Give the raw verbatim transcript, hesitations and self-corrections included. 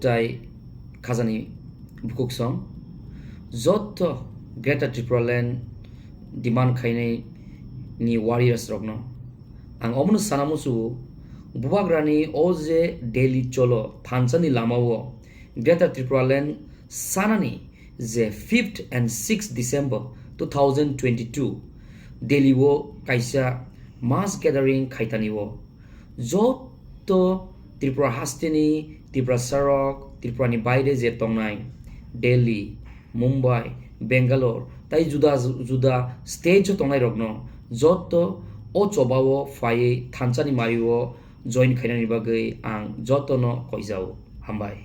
Tai khajani bukhuk song, jotto Greater Tripura Land demand khainai ni warriors rokno ang omono sana muchungo, bubagrani o je Delhi cholo thansani lamao Greater Tripura Land sanani je fifth and sixth December two thousand twenty-two Delhi o kaisa mass gathering khaitani o jotto Tripura hasteni Tiprasa rok, Tripura ni baire je tongnai Delhi, Mumbai, Bangalore tai juda juda state o tongnai rokno jotto o choba o phaiwi thansani mario join khainani bagwi ang jotto no koijao. Hambai.